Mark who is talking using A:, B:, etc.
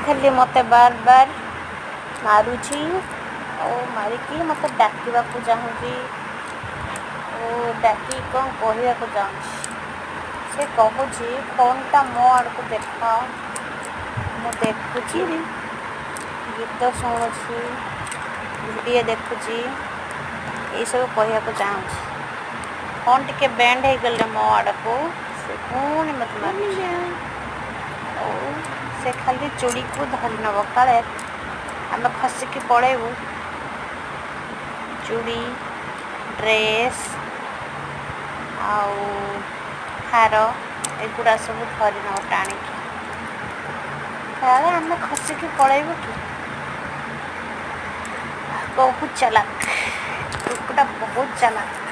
A: ଖାଲି ମୋତେ ବାର ବାର ମାରୁଛି ଆଉ ମାରିକି ମୋତେ ଡାକିବାକୁ ଚାହୁଁଛି ଓ ଡାକି କ'ଣ କହିବାକୁ ଚାହୁଁଛି। ସେ କହୁଛି, ଫୋନ୍ଟା ମୋ ଆଡ଼କୁ ଦେଖ, ମୁଁ ଦେଖୁଛି, ଗୀତ ଶୁଣୁଛି, ଭିଡ଼ିଓ ଦେଖୁଛି, ଏଇସବୁ କହିବାକୁ ଚାହୁଁଛି। ଫୋନ୍ ଟିକେ ବେଣ୍ଡ ହେଇଗଲେ ମୋ ଆଡ଼କୁ, ସେ ପୁଣି ମୋତେ ମାରୁଛି। ଆଉ ସେ ଖାଲି ଚୁଡ଼ିକୁ ଧରି ନେବ, କାଳେ ଆମେ ଖସିକି ପଳେଇବୁ। ଚୁଡ଼ି, ଡ୍ରେସ୍ ଆଉ ହାର ଏଗୁଡ଼ା ସବୁ ଧରି ନେବ ଟାଣିକି, କାଳେ ଆମେ ଖସିକି ପଳେଇବୁ କି। ବହୁତ ଚାଲାକ କୁକୁରଟା, ବହୁତ ଚାଲାକ।